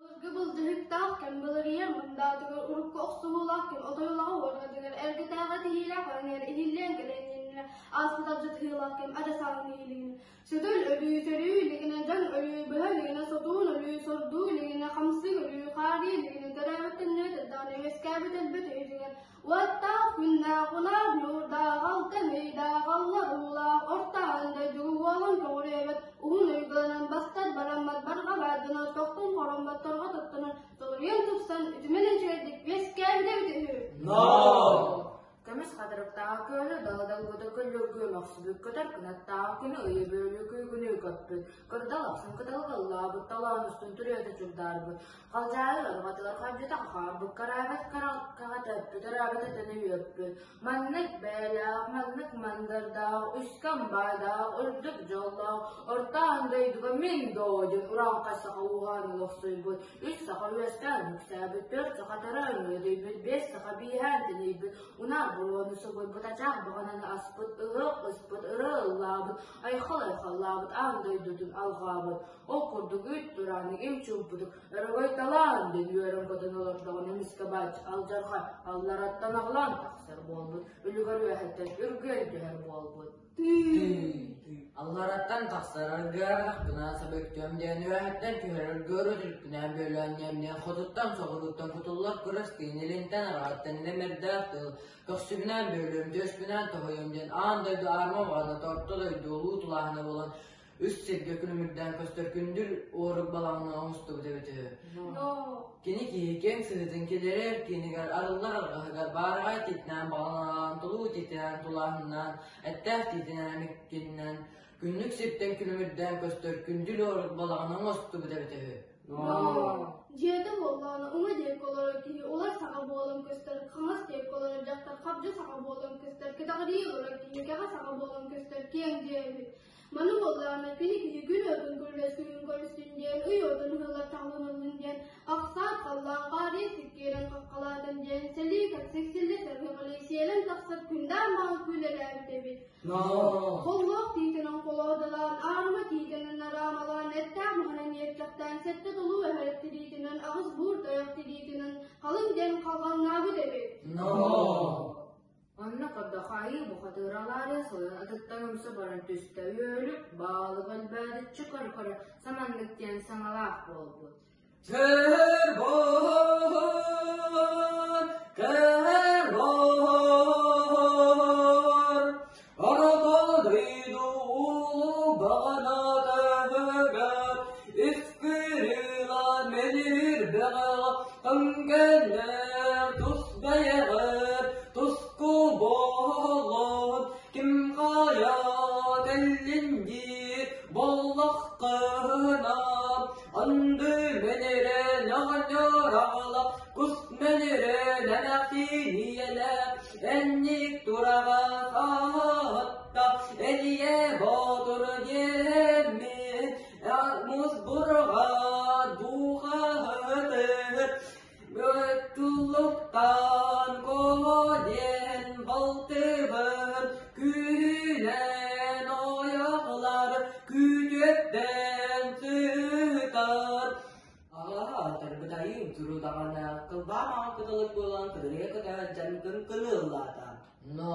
Былыргы былдьаһыктаах кэм былырыйар мындаатыгар урукку охсуһуулаах кэм отойлоҕо уорҕатыгар эргэтээҕи тиһиилээх эҥээр иһиллээн кэлэн иннинэ ааспыт алдьатыылаах кэм адьасаан иһилигинэ сөтөл өлүү сөрүү илигинэ дьаҥ өлүү быһа илигинэ сотуун өлүү сордуу илигинэ хамсык өлүү хаарыы илигинэ төрөөбүт төннүбэт эрдэҕинэ үөскээбит өлбөт өйүтүгэр Уоттаах күннээх унаар ньуурдаах алтан ыйдаах алла уулаах орто аан дойдугу уолун көҕүрүөбэт уһун уйгуланан бастар бараммат барҕа баардана тохтун хороммот торҕо тоттонон толуруйан тупсан үтүмэн үчүгэйдик үөскээбитэ эбитэ үһү. Но! Көмүс хатырыктаах күөлү даладалбыта көллөргүө мөхсүбүт көтөр кынаттаах күнү ыйы бөөлүү күүгүнүү көппүт кырдал ахсын кыталык ыллаабыт талаан устун түрүөтэ чугдаарбыт Халдьаайы ырҕатыгар хабдьыта хаалбыт караабат хараҕа өппүт ыраабыт этэн үөппүт. Маннык бэйэлээх, маннык мандардаах, үскэ амбаардаах, үрдүк дьоллоох, орто аан дойдуга мин доо диэн урааҥхай саха ууһаан олохсуйбут, үс саха үөскээн үксээбит, түөрт саха төрөөн үөдүйбүт, биэс саха бииһээн тэнийбит, унаар буруону субуйбут, ачаах баҕананы аспыт, ыһыах ыспыт, ырыа ыллаабыт, айхал айхаллаабыт, аан дойдутун алҕаабыт. Ол курдук үүт турааннык им чуумпутук өрөгөй талаан диэн үөрэн-көтөн олордоҕуна эмискэ бааччы алдьархай аллараттан аҕылаан тахсар буолбут, үлүгэр үөһэттэн үргүөн түһэр буолбут. Тыы Аллараттан тахсар аргыарахпынан сабыктыам диэн үөһэттэн түһэр өргөөрү түрпүнээн бүөлээн ньэмниэн хотуттан соҕурууттан кутуллар кырас тыын илинтэн арҕааттан илэмэрдээх тыл көхсүбүнээн бүөлүөм түөспүнээн тоһуйуом диэн аан дойду аарма баҕаната орто дойду улуу тулааһына буолан үс сиргэ күлүмүрдээн көстөр күндүл уорук балаҕаны оҥостубут эбит үһү. Кини киһи киэҥ сыһыытын киллэрэр киинигэр арыллар арҕаһыгар баараҕай тиитинээн баҕалаан, толуу тиитинээн тулааһыннаан, эттээх тиитинээн иккиннэн, күннүк сиртэн күлүмүрдээн көстөр күндүл уорук балаҕаны оҥостубут эбит үһү. Дьиэтэ буоллаҕына уҥа диэки олорор киһи улар саҕа буолан көстөр, хаҥас диэки олорор дьахтар хабдьы саҕа буолан көстөр, кэтэҕирии олорор киһи кэҕэ саҕа буолан көстөр киэҥ дьиэ эбит. Маны буоллаҕына кини киһи күн уотун күрүлэсүүн көрүстүн диэн, ый уотун ыһыллар чаҕылын ыллын диэн, ахсаат халлаан хаарыйа сиккиэрэн хаххалаатын диэн, сэлии кэпсик силлэ сэргэҕэлии сиэлэн тахсар күндээн маҕан күүлэлээбит эбит. Холлоох тиитинэн холоодолоон, аарыма тиитинэн араамалаан, эттээх маһынан иэччэхтээн, сэттэ толуу эһэрик тириитинэн, аҕыс буур тайах тириитинэн, халыҥ диэн халҕаннаабыт эбит. Онно көрдөххө айыы бухатыыр алаарыйа сылын атыттан умса баран түстэ үөлүк, баалык өлбөөдүччү көрө-көрө саманнык диэн саҥалаах буолбут. Көр көр Орто дойду улуу баҕанатыгар Искырылаан мэлир бэҕэҕэ Кэллэр тус бэйэҕэр туску буоллун ким хайа кэллин диир буоллаххына анды мэнирэн оҕонньор аҕала кус мэнирэн эмээхсин ийэлээх энник тураҕа саатта элиэ боотур диэммин мус бурҕа духаһытыгар Туллуктаан диэн балтыбын күүһүнэн ойоҕолор күүтүөттэн сытар Аҕа тарбытайым туруу даҕаны кылбаа маҥан кытылык буолан кыдырыйа көтө сылдьан кыҥкыныы ыллаата. Но!